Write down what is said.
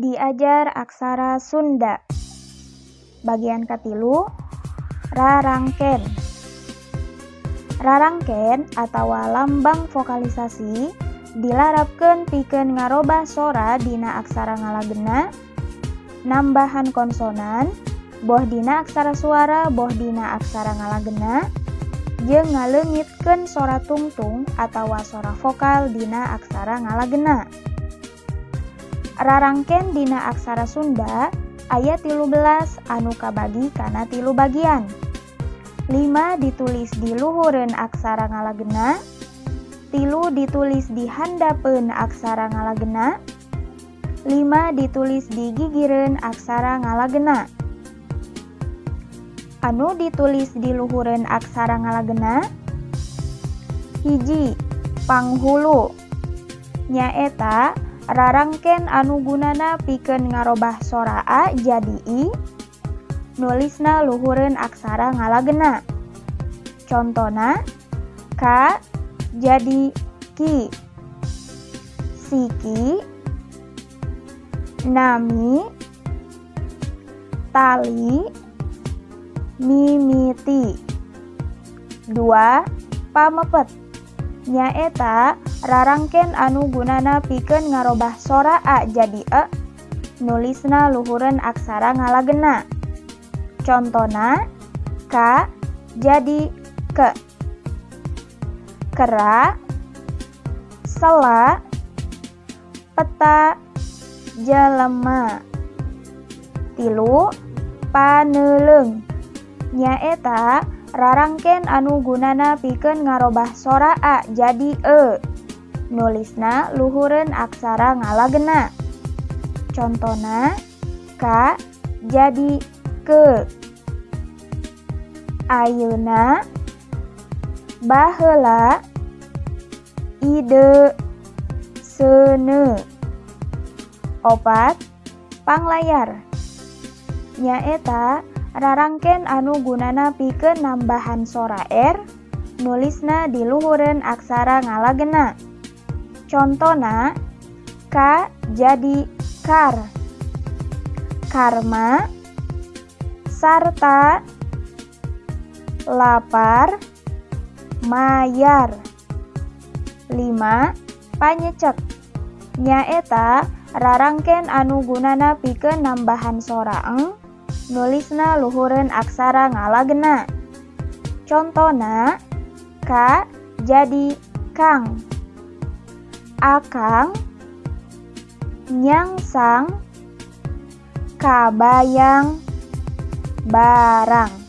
Diajar Aksara Sunda. Bagian katilu, rarangken. Rarangken atawa lambang vokalisasi dilarapkeun pikeun ngarobah sora dina aksara ngalagena, nambahan konsonan boh dina aksara suara, boh dina aksara ngalagena, jeung ngaleungitkeun sora tungtung atawa sora vokal dina aksara ngalagena. Rarangken dina aksara Sunda aya 13 anu kabagi kana tilu bagian. 5 ditulis di luhureun aksara ngalagena, 3 ditulis di handapeun aksara ngalagena, 5 ditulis di gigireun aksara ngalagena. Anu ditulis di luhureun aksara ngalagena: 1. Panghulu, nyaeta rarangken anu gunana pikeun ngarobah sora a jadi i, nulisna luhureun aksara ngalagena. Contona, ka jadi ki, siki, nami, tali, mimiti. 2. Pamepet, nyaeta rarangken anu gunana pikeun ngarobah sora a jadi e, nulisna luhureun aksara ngalagena. Contona, ka jadi ke, kera, sela, peta, jelema. 3. Paneuleung, nyaeta rarangken anu gunana pikeun ngarobah sora a jadi e, nulisna luhureun aksara ngalagena. Contona, ka jadi ke, ayeuna, baheula, ide, seuneu. 4. Panglayar, nyaeta rarangken anu gunana pikeun nambahan sora r, nulisna di luhureun aksara ngalagena. Contona, ka jadi kar, karma, sarta, lapar, mayar. 5. Panyecek, nyaeta rarangken anu gunana pikeun nambahan sora eng, nulisna luhureun aksara ngalagena. Contona, ka jadi kang, akang, nyangsang, kabayang, barang.